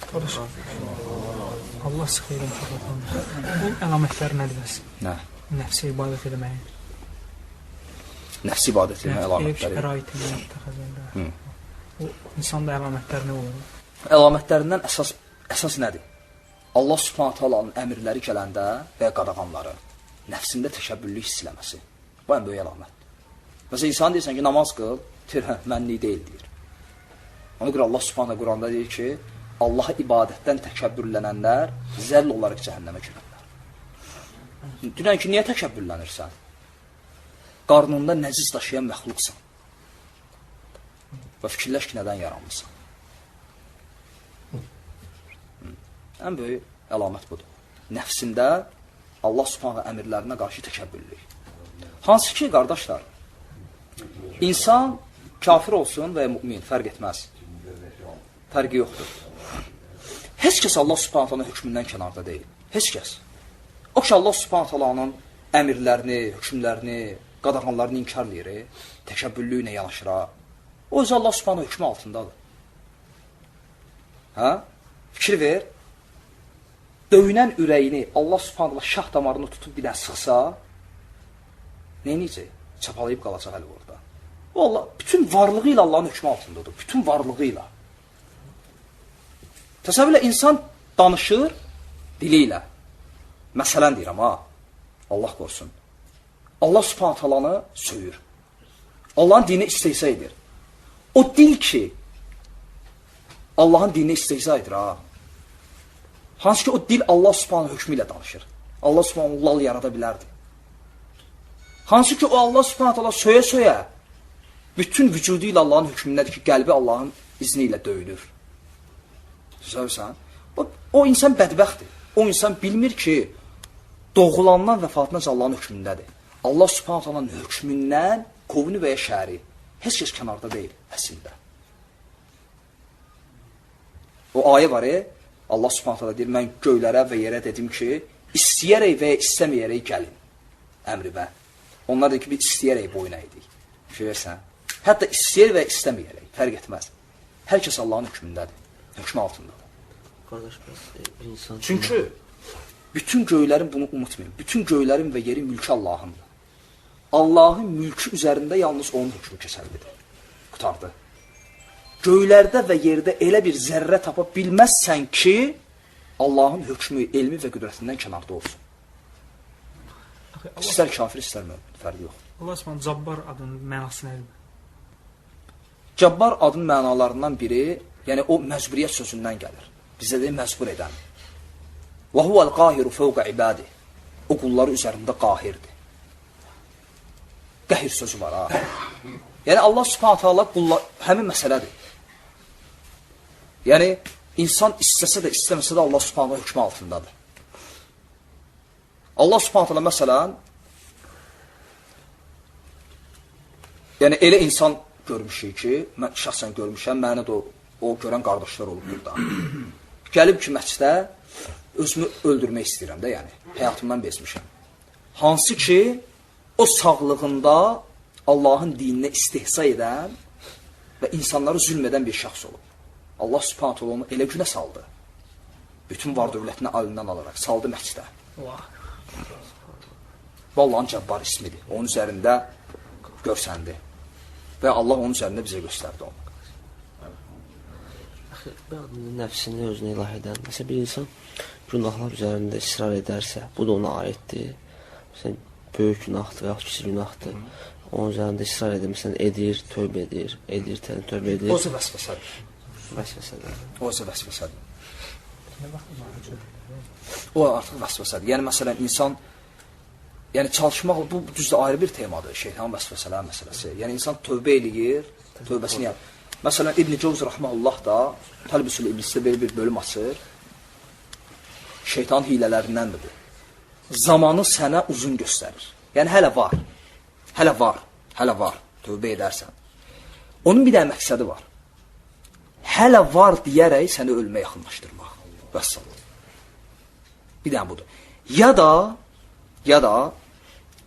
Qardaş, Allah sizə xeyirlə mükafatlandırsın. Bu əlamətlər nədir bəs? Nə? Nəfsə ibadət eləməyin. Nəfsi ibadət eləməyin əlamətləri. Şərait. O insanda əlamətlər nə olur? Əlamətlərindən əsas nədir? Allah Subhanahu taalanın əmrləri gələndə və ya qadağanları nəfsində təkəbbürlük hiss eləməsi. Bu ən böyük əlamətdir. Məsələn, insan deyirsən ki, namaz qıl, deyir, hə, mənlik deyil, deyir. Ona görə Allah Subhanahu Quranda deyir ki, Allaha ibadətdən təkəbbürlənənlər zəll olaraq cəhənnəmə girərlər. Deyirən ki, niyə təkəbbürlənirsən? Qarnında nəcis daşıyan məxluqsan. Və fikirləş ki, nədən yaranmısan? Ən böyük əlamət budur. Nəfsində Allah Subhanahu əmrlərinə qarşı təkəbbürlük. Hansı ki, qardaşlar, insan kafir olsun və ya mümin, fərq etməz. Fərqi yoxdur. Heç kəs Allah Subhanahu taalanın hökmündən kənarda deyil. Heç kəs. O ki, Allah Subhanahu taalanın əmrlərini, hökmlərini, qadağanlarını inkarlayır, təkəbbürlüklə yanaşır. O özü Allah Subhanahu hökmü altındadır. Hə? Fikir ver. Döyünən ürəyini Allah Subhanahu taala şah damarını tutub bir dənə sıxsa, nə edəcək? Çapalayıb qalacaq hələ orada. O Allah bütün varlığı ilə Allahın hökmü altındadır. Bütün varlığı ilə. Təsəvvür elə, insan danışır dili ilə. Məsələn deyirəm ha, Allah qorusun. Allah Subhanahu taalanı söyür. Allahın dinini istehza edir. O dil ki Allahın dinini istehza edir ha. Hansı ki o dil Allah Subhanahu hökmü ilə danışır. Allah Subhanahu lal yarada bilərdi. Hansı ki o Allah Subhanahu taala söyə-söyə bütün vücudu ilə Allahın hökmündədir ki, qəlbi Allahın izni ilə döyülür. Sözsən? O insan bədbəxtdir. O insan bilmir ki, doğulandan vəfatına Allahın hökmündədir. Allah Subhanahu taalanın hökmündən kovunu və ya şəri heç kəs kənarda deyil əslində. O ayə var, Allah Subhanahu taala deyir, mən göylərə və yerə dedim ki, istəyərək və ya istəməyərək gəlin əmrimə. Onlar deyir ki, biz istəyərək boyun əydik. Fikir versən? Hətta istəyər və ya istəməyərək, fərq etməz. Hər kəs Allahın hökmündədir, hökmü altındadır. Qardaş, bəs bir insan... Çünki bütün göylərin, bunu unutmayın, bütün göylərin və yerin mülkü Allahındır. Allahın mülkü üzərində yalnız onun hökmü keçərlidir. Qurtardı. Göylərdə və yerdə elə bir zərrə tapa bilməzsən ki, Allahın hökmü, elmi və qüdrətindən kənarda olsun. İstər kafir, istər mömin, fərqi yox. Allah Subhanahu Cabbar adının mənası nədir? Cabbar adının mənalarından biri, yəni o məcburiyyət sözündən gəlir. Bizə deyir məcbur edən. Və huvel qahiru fevqa ibadih. O qulları üzərində qahirdir. Qəhir sözü var ha. Yəni Allah Subhanahu taala qullar həmin məsələdir. Yəni insan istəsə də istəməsə də Allah Subhanahu hökmü altındadır. Allah Subhanahu taala məsələn, yəni elə insan görmüşük ki, mən şəxsən görmüşəm, mənə də o görən qardaşlar olub burada. Gəlib ki, məscidə özümü öldürmək istəyirəm də, yəni həyatımdan bezmişəm. Hansı ki, o sağlığında Allahın dininə istehza edən və insanları zülm edən bir şəxs olub. Allah Subhanahu taala onu elə günə saldı. Bütün var dövlətini əlindən alaraq saldı məscidə. Bu Allahın Cabbar ismidir. Onun üzərində görsəndi. Və Allah onun üzərində bizə göstərdi onu. Axı, bir adamın nəfsini özünə ilah edən, məsələn, bir insan günahlar üzərində israr edərsə, bu da ona aiddir. Məsələn, böyük günahdır, yaxud kiçik günahdır. Onun üzərində israr edir, məsələn, edir, tövbə edir, edir, tövbə edir. O vəsvəsədir. Vəsvəsədir. O vəsvəsədir. O artıq vəsvəsədir. Yəni, məsələn, insan, yəni çalışmaq, bu düzdür ayrı bir temadır, şeytan vəsvəsələr məsələsi. Yəni, insan tövbə eləyir, tövbəsini yapır. Məsələn, İbn-i Cevz rəhməhullah da Təlbüsül İblisdə belə bir bölüm açır. Şeytan hilələrindəndir bu. Zamanı sənə uzun göstərir. Yəni, hələ var, hələ var, hələ var, tövbə edərsən. Onun bir dənə məqsədi var. Hələ var deyərək səni ölmə yaxınlaşdırmaq. Vəssalam. Bir dənə budur. Ya da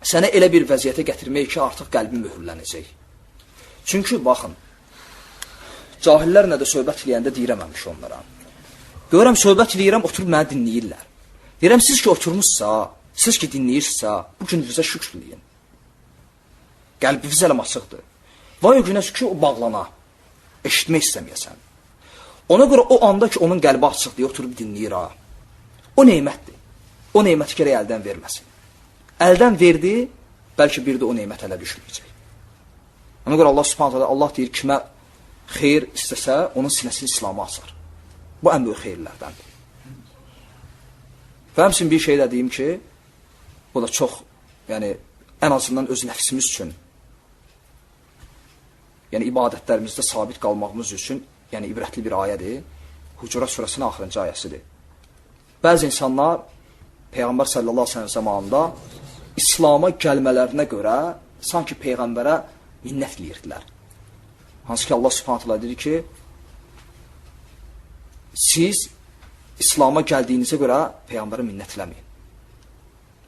sənə elə bir vəziyyətə gətirmək ki, artıq qəlbin möhürlənəcək. Çünki, baxın, cahillərlə də söhbət eləyəndə deyirəməmiş onlara. Görürəm, söhbət eləyirəm, oturub məni dinləyirlər. Deyirəm, siz ki oturmuşsa, siz ki dinləyirsinizsə, bu gününüzə şükür eləyin. Qəlbiniz elə açıqdır. Vay o günə ki, o bağlana, eşitmək istəməyəsən. Ona görə o anda ki, onun qəlbi açıq deyə oturub dinləyir ha. O nemətdir. O neməti gərək əldən verməsin. Əldən verdi, bəlkə bir də o nemət ələ düşməyəcək. Ona görə Allah Subhanahu taala Allah deyir, kimə xeyir istəsə, onun sinəsini İslam'a açar. Bu ən böyük xeyirlərdəndir. Və həmçinin bir şey də deyim ki, bu da çox, yəni ən azından öz nəfsimiz üçün, yəni ibadətlərimizdə sabit qalmağımız üçün, yəni ibrətli bir ayədir. Hucurat surəsinin axırıncı ayəsidir. Bəzi insanlar Peyğəmbər sallallahu əleyhi və səlləm zamanında İslam'a gəlmələrinə görə sanki Peyğəmbərə minnət eləyirdilər. Hansı ki Allah Subhanahu taala dedi ki, siz İslam'a gəldiyinizə görə Peyğəmbərə minnət eləməyin.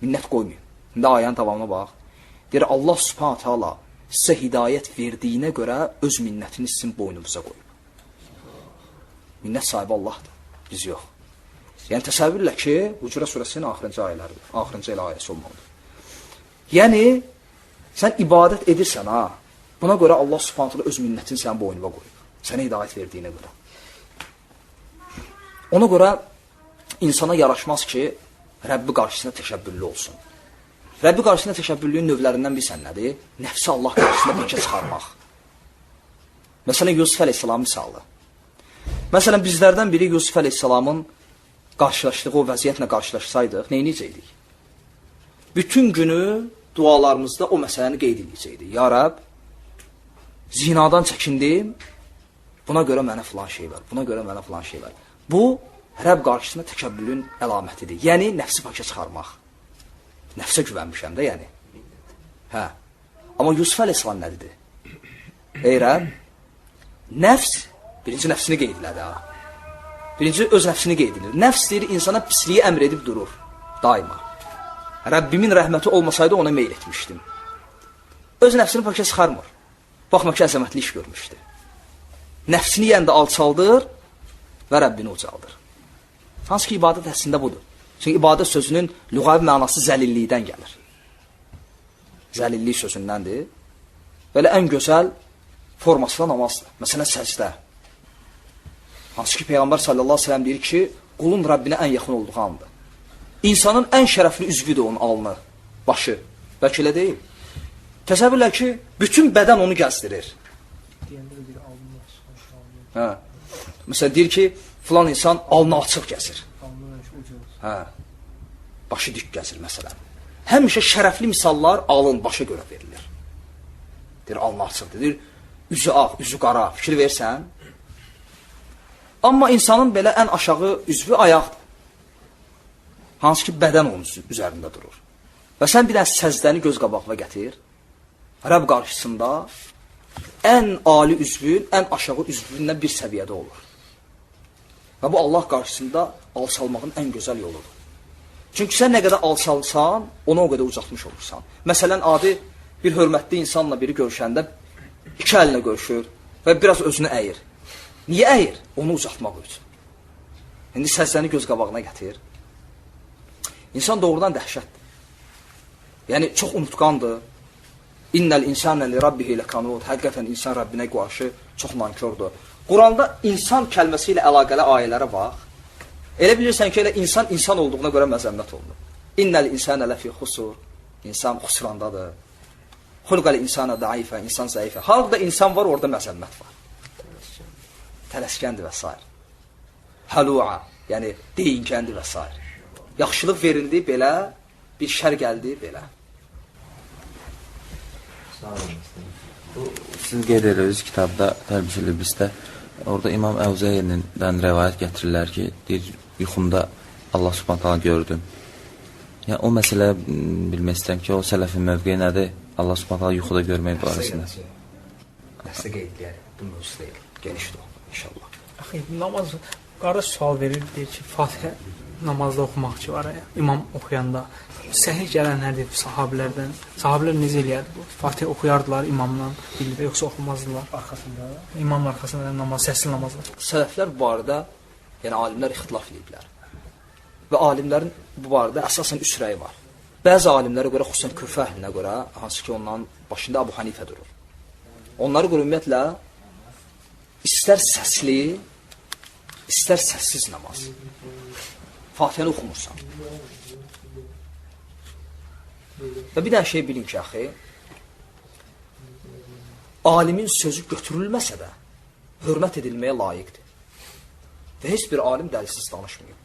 Minnət qoymayın. İndi ayənin davamına bax. Deyir, Allah Subhanahu taala sizə hidayət verdiyinə görə öz minnətini sizin boynunuza qoyub. Minnət sahibi Allahdır, biz yox. Yəni təsəvvürlə ki, Hucurat surəsinin axırıncı ayələridir. Axırıncı elə ayəsi olmalıdır. Yəni sən ibadət edirsən ha. Buna görə Allah Subhanahu taala öz minnətini sənin boynuna qoyub. Sənə hidayət verdiyinə görə. Ona görə insana yaraşmaz ki, Rəbbi qarşısında təşəbbürlü olsun. Rəbbi qarşısında təşəbbürlüyün növlərindən bilirsən nədir? Nəfsi Allah qarşısında pəkə çıxarmaq. Məsələn, Yusuf əleyhissalam misalı. Məsələn, bizlərdən biri Yusuf əleyhissalamın qarşılaşdığı o vəziyyətlə qarşılaşsaydıq, nə edəcəkdik? Bütün günü dualarımızda o məsələni qeyd edəcəkdik. Ya Rəbb, zinadan çəkindim, buna görə mənə filan şey ver, buna görə mənə filan şey ver. Bu, Rəbb qarşısında təkəbbürün əlamətidir. Yəni, nəfsi paka çıxarmaq. Nəfsə güvənmişəm də, yəni. Hə. Amma Yusuf əleyhissalam nə dedi? Ey Rəbb, nəfs, birinci nəfsini qeyd elədi, ha. Birinci öz nəfsini qeyd edir. Nəfs deyir, insana pisliyi əmr edib durur, daima. Rəbbimin rəhməti olmasaydı ona meyl etmişdim. Öz nəfsini paka çıxarmır. Baxma ki, əzəmətli iş görmüşdü. Nəfsini yəni də alçaldır və Rəbbini ucaldır. Hansı ki, ibadət əslində budur. Çünki ibadət sözünün lüğavi mənası zəlillikdən gəlir. Zəlillik sözündəndir. Belə ən gözəl forması da namazdır. Məsələn, səcdə. Hansı ki, Peyğəmbər sallallahu əleyhi və səlləm deyir ki, qulun Rəbbinə ən yaxın olduğu andır. İnsanın ən şərəfli üzvüdür onun alnı, başı. Bəlkə elə deyil. Təsəvvür elə ki, bütün bədən onu gəzdirir. Hə. Məsələn, deyir ki, filan insan alnı açıq gəzir. Hə. Başı dik gəzir, məsələn. Həmişə şərəfli misallar alın başa görə verilir. Deyir, alnı açıqdır. Deyir, üzü ağ, üzü qara, fikir versən. Amma insanın belə ən aşağı üzvü ayaqdır. Hansı ki, bədən onun üzərində durur. Və sən bir dənə səzdəni göz qabağına gətir. Rəbb qarşısında ən ali üzvün, ən aşağı üzvünlə bir səviyyədə olur. Və bu Allah qarşısında alçalmağın ən gözəl yoludur. Çünki sən nə qədər alçalsan, onu o qədər ucaltmış olursan. Məsələn, adi bir hörmətli insanla biri görüşəndə iki əlinə görüşür və biraz özünü əyir. Niyə əyir? Onu ucaltmaq üçün. İndi səzdəni göz qabağına gətir. İnsan doğrudan dəhşətdir. Yəni, çox unutqandır. İnnəl insanə li rabbihi lekanud. Həqiqətən insan Rəbbinə qarşı çox nankördür. Quranda insan kəlməsi ilə əlaqəli ayələrə bax. Elə bilirsən ki, elə insan insan olduğuna görə məzəmmət olunur. İnnəl insanə ləfi xusur. İnsan xusrandadır. Xulqəl insanə daifə, insan zəifə. Harada insan var, orada məzəmmət var. Tələskəndir və s. Həlua, yəni deyinkəndir və s. Yaxşılıq verildi belə, bir şər gəldi belə. Bu, siz qeyd edirsiniz kitabda Təlbis-ül İblisdə, orada İmam Əvzəyindən rəvayət gətirirlər ki, deyir, yuxumda Allah Subhanahu taala gördüm. Yəni o məsələ bilmək istəyirəm ki, o sələfin mövqeyi nədir? Allah Subhanahu taala yuxuda görmək barəsində. Dərsdə qeyd eləyərik. Bu mövzu deyil. Genişdir o, inşallah. Axı, namaz qardaş sual verir, deyir ki, Fatihə namazda oxumaq ki var, imam oxuyanda səhih gələn hədis sahabilərdən. Sahabilər necə eləyərdi bu? Fatihə oxuyardılar imamla birlikdə, yoxsa oxumazdılar? Arxasında. İmamın arxasında namaz, səsli namazlar. Sələflər bu barədə Yəni alimlər ixtilaf ediblər. Və alimlərin bu barədə əsasən üç rəyi var. Bəzi alimlərə görə, xüsusən Küfə əhlinə görə, hansı ki onların başında Əbu Hanifə durur. Onlara görə ümumiyyətlə istər səsli, istər səssiz namaz. Fatihəni oxumursan. Və bir dənə şey bilin ki, axı, alimin sözü götürülməsə də hörmət edilməyə layiqdir. Və heç bir alim dəlilsiz danışmıyor.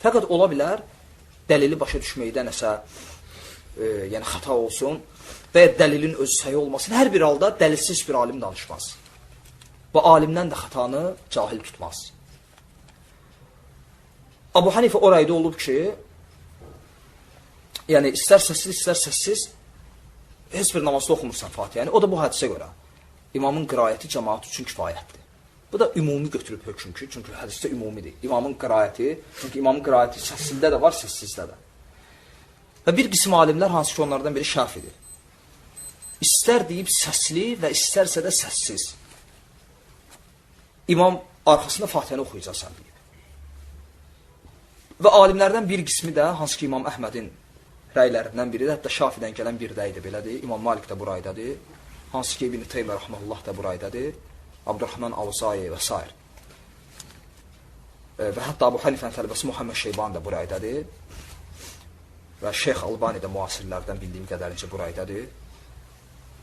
Fəqət ola bilər, dəlili başa düşməkdə nəsə yəni xəta olsun və ya dəlilin özü səhi olmasın. Hər bir halda dəlilsiz bir alim danışmaz. Və alimdən də xətanı cahil tutmaz. Əbu Hanifə o rəydə olub ki, yəni istər səssiz, istər səssiz heç bir namazda oxumursan Fatihəni. O da bu hədisə görə. İmamın qiraəti cəmaat üçün kifayətdir. Bu da ümumi götürüb hökm ki, çünki hədisdə ümumidir. İmamın qiraəti, çünki imamın qiraəti səssizdə də var, səssizdə də. Və bir qism alimlər, hansı ki onlardan biri Şafidir. İstər deyib səsli və istərsə də səssiz. İmam arxasında Fatihəni oxuyacaqsan deyib. Və alimlərdən bir qismi də, hansı ki İmam Əhmədin rəylərindən biridir, hətta Şafidən gələn bir rəy də belədir, İmam Malik də bu raydadır, hansı ki İbn-i Teymiyyə rəhməhullah da bu raydadır, Abdurrahman Avzai və s. Və hətta Əbu Hanifənin tələbəsi Muhammed Şeyban da bu raydadır və Şeyx Albani də müasirlərdən bildiyim qədərincə bu raydadır.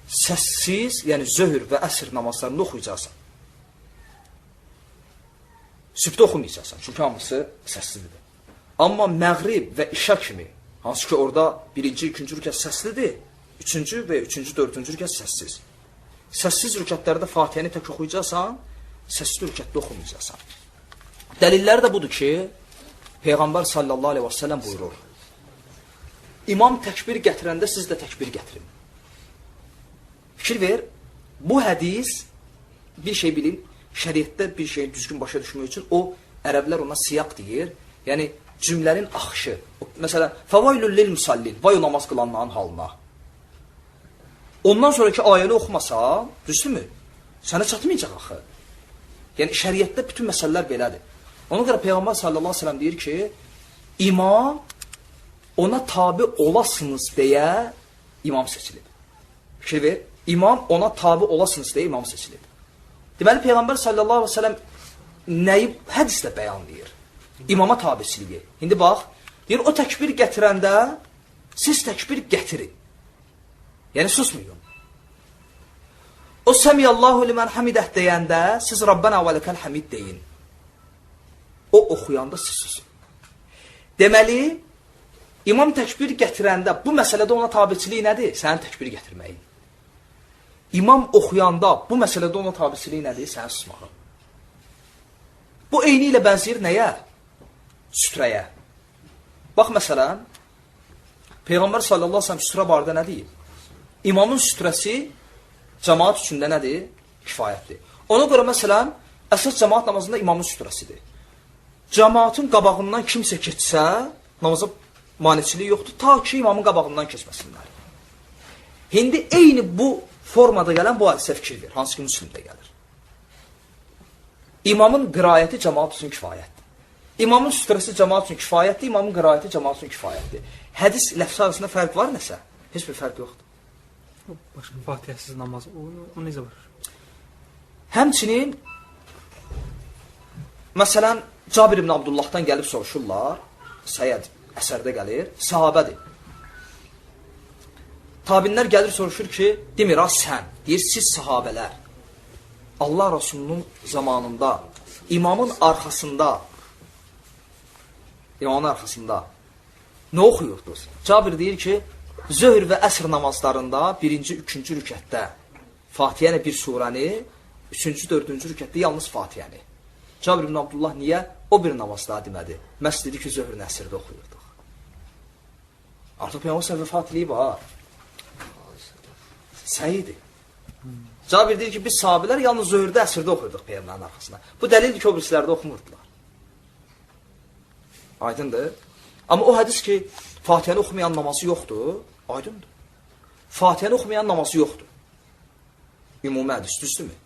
Səssiz, yəni zöhr və əsr namazlarını oxuyacaqsan. Sübhdə oxumayacaqsan, çünki hamısı səssizdir. Amma məğrib və işa kimi, hansı ki orada birinci, ikinci rükət səslidir, üçüncü və üçüncü, dördüncü rükət səssiz. Səssiz rükətlərdə Fatihəni tək oxuyacaqsan, səssiz rükətdə oxumayacaqsan. Dəlillər də budur ki, Peyğəmbər sallallahu aleyhi və səlləm buyurur. İmam təkbir gətirəndə siz də təkbir gətirin. Fikir ver, bu hədis, bir şey bilin, şəriətdə bir şeyi düzgün başa düşmək üçün o, ərəblər ona siyaq deyir, yəni cümlənin axışı. Məsələn, fəvaylül lil musallin, vay o namaz qılanların halına. Ondan sonraki ayəni oxumasa, düzdürmü? Sənə çatmayacaq axı. Yəni şəriətdə bütün məsələlər belədir. Ona görə Peyğəmbər sallallahu əleyhi və səlləm deyir ki, imam ona tabi olasınız deyə imam seçilib. Fikir ver, imam ona tabi olasınız deyə imam seçilib. Deməli Peyğəmbər sallallahu əleyhi və səlləm nəyi hədisdə bəyanlayır? İmama tabiçiliyi. İndi bax, deyir o təkbir gətirəndə siz təkbir gətirin. Yəni susmayın. O səmiyallahu limən hamidəh deyəndə siz Rabbana və ləkəl hamid deyin. O oxuyanda siz susun. Deməli, imam təkbir gətirəndə bu məsələdə ona tabiçilik nədir? Sənin təkbir gətirməyin. İmam oxuyanda bu məsələdə ona tabiçilik nədir? Sənin susmağın. Bu eyni ilə bənzəyir nəyə? Sütrəyə. Bax məsələn, Peyğəmbər sallallahu əleyhi və səlləm sütrə barədə nə deyir? İmamın sütrəsi cəmaat üçün də nədir? Kifayətdir. Ona görə məsələn, əsas cəmaat namazında imamın sütrəsidir. Cəmaatın qabağından kimsə keçsə, namaza maneçilik yoxdur, ta ki imamın qabağından keçməsinlər. İndi eyni bu formada gələn bu hadisə fikir ver, hansı ki Müslimdə gəlir. İmamın qiraəti cəmaat üçün kifayətdir. İmamın sütrəsi cəmaat üçün kifayətdir, imamın qiraəti cəmaat üçün kifayətdir. Hədis ləfsi arasında fərq var nəsə? Heç bir fərq yoxdur. Başqa Fatihəsiz namaz, o necə var? Həmçinin, məsələn, Cabir ibn Abdullahdan gəlib soruşurlar, Səyyad əsərdə gəlir, sahabədir. Tabinlər gəlir soruşur ki, demir, ha sən, deyir, siz sahabələr, Allah Rasulunun zamanında, imamın arxasında nə oxuyurdunuz? Cabir deyir ki, zöhr və əsr namazlarında birinci, üçüncü rükətdə Fatihəni bir surəni, üçüncü, dördüncü rükətdə yalnız Fatihəni. Cabir ibn Abdullah niyə o bir namaz daha demədi? Məhz dedi ki, zöhrün əsrdə oxuyurduq. Artıq Peyğəmbər vəfat eləyib ha. Səhidir. Cabir deyir ki, biz sahabələr yalnız zöhrdə, əsrdə oxuyurduq Peyğəmbərin arxasında. Bu dəlildir ki, o birislərdə oxumurdular. Aydındır. Amma o hədis ki, Fatihəni oxumayan namazı yoxdur, aydındır. Fatihəni oxumayan namazı yoxdur. Ümumi hədis, düzdürmü?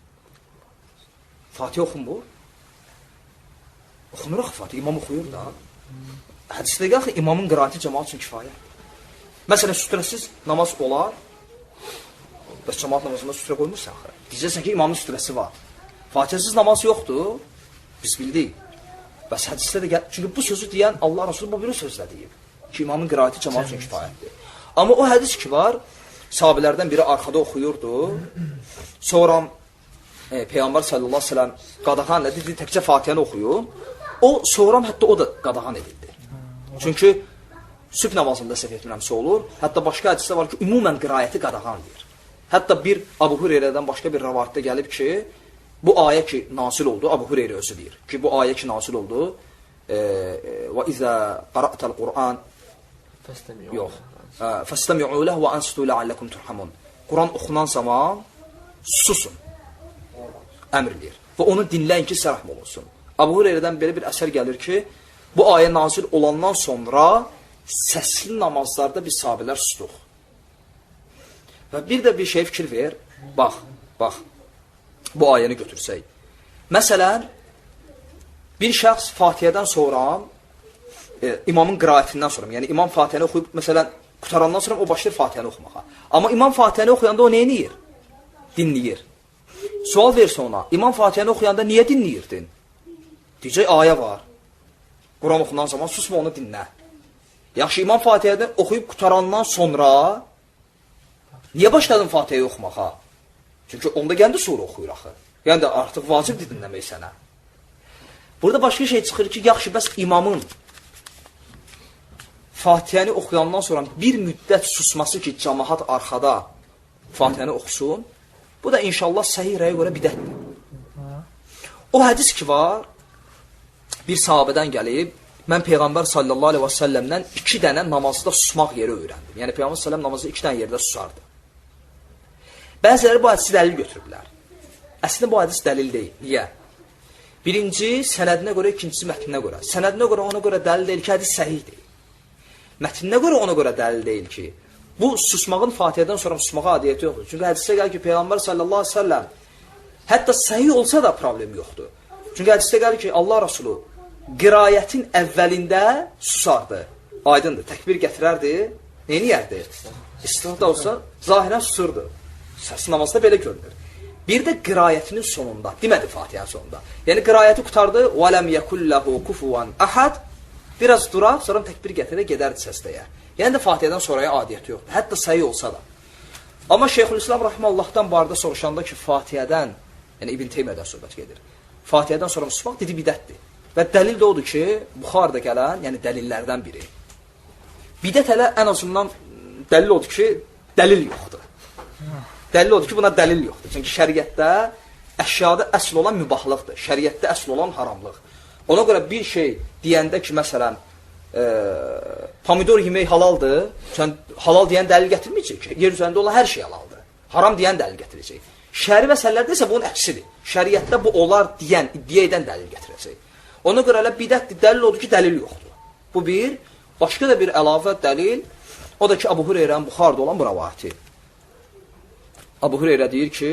Fatihə oxunmur. Oxunur axı Fatihə, imam oxuyur da. Hədisdə gəlir ki, imamın qiraəti cəmaat üçün kifayətdir. Məsələn, sütrəsiz namaz olar. Bəs cəmaat namazında sütrə qoymursan axı. Deyəcəksən ki, imamın sütrəsi var. Fatihəsiz namaz yoxdur. Biz bildik. Bəs hədisdə də gəl, çünki bu sözü deyən Allah Resulü bu bir sözlə deyib ki, imamın qiraəti cəmaat üçün kifayətdir. Amma o hədis ki var, sahabelərdən biri arxada oxuyurdu. Sonra Peyğəmbər sallallahu əleyhi və səlləm qadağan elədi, dedi təkcə Fatihəni oxuyun. O sonra hətta o da qadağan edildi. Çünki sübh namazında səhv etmirəmsə olur. Hətta başqa hədisdə var ki, ümumən qiraəti qadağan edir. Hətta bir Abu Hüreyrədən başqa bir rəvayətdə gəlib ki, bu ayə ki nazil oldu, Abu Hüreyrə özü deyir ki, bu ayə ki nazil oldu. Və izə qara'tal Qur'an yox. Fəstəmi'u lehu və ansitu la'allakum turhamun. Quran oxunan zaman susun. Əmr eləyir. Və onu dinləyin ki, sizə rəhm olunsun. Abu Hüreyrədən belə bir əsər gəlir ki, bu ayə nazil olandan sonra səsli namazlarda biz sahabələr sustuq. Və bir də bir şey fikir ver. Bax, bax. Bu ayəni götürsək. Məsələn, bir şəxs Fatihədən sonra, imamın qiraətindən sonra, yəni imam Fatihəni oxuyub, məsələn, qutarandan sonra o başlayır Fatihəni oxumağa. Amma imam Fatihəni oxuyanda o nə edir? Dinləyir. Sual versə ona, imam Fatihəni oxuyanda niyə dinləyirdin? Deyəcək, ayə var. Quran oxunan zaman susma, onu dinlə. Yaxşı, imam Fatihəni oxuyub qutarandan sonra niyə başladın Fatihəyi oxumağa? Çünki onda gəldi surə oxuyur axı. Yəni də artıq vacibdir dinləmək sənə. Burada başqa şey çıxır ki, yaxşı, bəs imamın Fatihəni oxuyandan sonra bir müddət susması ki, camaat arxada Fatihəni oxusun, bu da inşallah səhih rəyə görə bidətdir. O hədis ki var, bir sahabədən gəlib, mən Peyğəmbər sallallahu aleyhi və səlləmdən 2 dənə namazda susmaq yeri öyrəndim. Yəni Peyğəmbər sallallahu namazda 2 dənə yerdə susardı. Bəziləri bu hədisi dəlil götürüblər. Əslində bu hədis dəlil deyil. Niyə? Birinci, sənədinə görə, ikincisi mətninə görə. Sənədinə görə ona görə dəlil deyil ki, hədis səhih deyil. Mətninə görə ona görə dəlil deyil ki, bu susmağın Fatihədən sonra susmağa adiyyəti yoxdur. Çünki hədisdə gəlir ki, Peyğəmbər sallallahu aleyhi ve sellem hətta səhih olsa da problem yoxdur. Çünki hədisdə gəlir ki, Allah Resulü qirayətin əvvəlində susardı. Aydındır, təkbir gətirərdi, neyniyərdi? İstinad da olsa, zahirən susurdu. Səs namazda belə görünür. Bir də qirayətinin sonunda, demədi Fatihənin sonunda. Yəni qirayəti qurtardı, وَلَمْ يَكُلْ لَهُ كُفُوًا أَحَدٌ. Biraz durar, sonra təkbir gətirər, gedərdi səsləyə. Yəni də Fatihədən sonraya adiyyəti yoxdur. Hətta səhih olsa da. Amma Şeyxülislam rahmetullah'dan barədə soruşanda ki, Fatihədən, yəni İbn Teymiyyədən söhbət gedir. Fatihədən sonra susmaq dedi bidətdir. Və dəlil də odur ki, Buxarıda gələn, yəni dəlillərdən biri. Bidət hələ ən azından dəlil odur ki, dəlil yoxdur. Dəlil odur ki, buna dəlil yoxdur. Çünki şəriətdə əşyada əsl olan mübahlıqdır. Şəriətdə əsl olan haramlıq. Ona görə bir şey deyəndə ki, məsələn, pomidor yemək halaldır, sən halal deyən dəlil gətirməyəcək ki, yer üzərində olan hər şey halaldır. Haram deyən dəlil gətirəcək. Şəri məsələlərdə isə bunun əksidir. Şəriətdə bu olar deyən, iddia edən dəlil gətirəcək. Ona görə elə bidətdir, dəlil odur ki, dəlil yoxdur. Bu bir, başqa da bir əlavə dəlil, o da ki, Abu Hüreyrənin Buxarıda olan bu rəvayəti. Abu Hüreyrə deyir ki,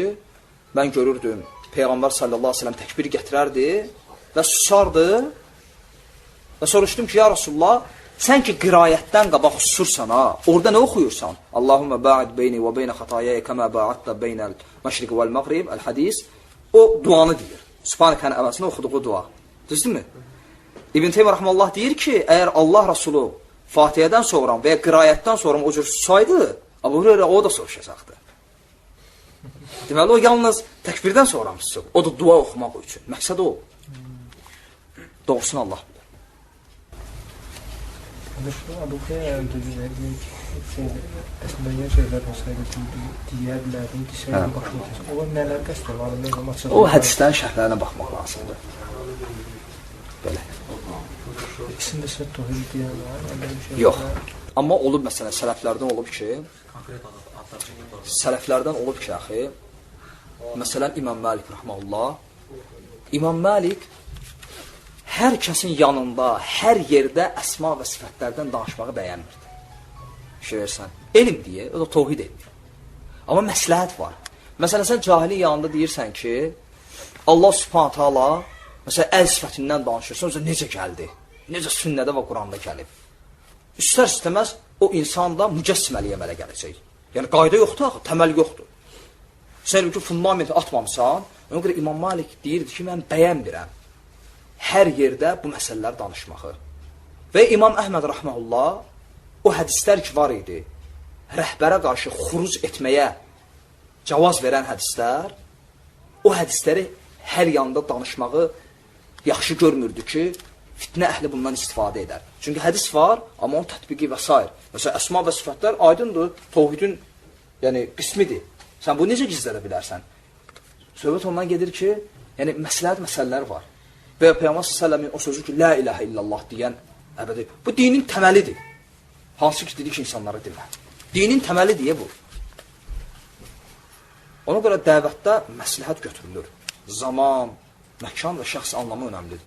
mən görürdüm, Peyğəmbər sallallahu aleyhi ve sellem təkbir gətirərdi və susardı və soruşdum ki, ya Rasulullah, sən ki qirayətdən qabaq susursan ha, orada nə oxuyursan? Allahümmə ba'id beyni və beynə xatayaya kəmə ba'adda beynəl məşriqi vəl məğrib, əl-hədis. O duanı deyir. Sübhanəkənin əvəzinə oxuduğu dua. Düzdürmü? İbn Teymiyyə rahmanullah deyir ki, əgər Allah Rasulü Fatihədən sonra və ya qirayətdən sonra o cür susaydı, Abu Hüreyrə o da soruşacaqdı. Deməli, o yalnız təkbirdən sonra susub. O da dua oxumaq üçün. Məqsəd o. Doğrusunu Allah bilir. Abu Hüreyrə öldürdülər. Əslində şeylər olsaydı deyə bilərdim ki, şeyin başını kəsin. O nələr qəsd olmalı? O hədislərin şərhlərinə baxmaq lazımdır. Belə. İkisində isə tohid deyən var. Yox. Amma olub məsələn sələflərdən olub ki, sələflərdən olub ki, axı, məsələn İmam Malik rahmeullah, İmam Malik hər kəsin yanında, hər yerdə əsma və sifətlərdən danışmağı bəyənmirdi. Şöyərsən, elm deyə, o da tohid elmi. Amma məsləhət var. Məsələn, sən cahilin yanında deyirsən ki, Allah subhanahu taala Məsələn, əl sifətindən danışırsan, özə necə gəldi? Necə sünnədə və Quranda gəlib? İstər-istəməz o insan da mücəssiməliyə əmələ gələcək. Yəni, qayda yoxdur axı, təməl yoxdur. Sən ki, fundamenti atmamısan, ona görə İmam Malik deyirdi ki, mən bəyənmirəm hər yerdə bu məsələləri danışmağı. Və İmam Əhməd rəhməhullah o hədislər ki var idi, rəhbərə qarşı xuruc etməyə cavaz verən hədislər, o hədisləri hər yanda danışmağı yaxşı görmürdü ki, fitnə əhli bundan istifadə edər. Çünki hədis var, amma onun tətbiqi və s. Məsələn, əsma və sifətlər aydındır, təvhidin yəni, qismidir. Sən bunu necə gizlədə bilərsən? Söhbət ondan gedir ki, yəni məsləhət məsələlər var. Və Peyğəmbər sallallahu əleyhi o sözü ki, la ilahə illallah deyən əbədi. Bu dinin təməlidir. Hansı ki, dedik insanlara demə. Dinin təməli deyə bu. Ona görə dəvətdə məsləhət götürülür. Zaman, məkan və şəxs anlamı önəmlidir.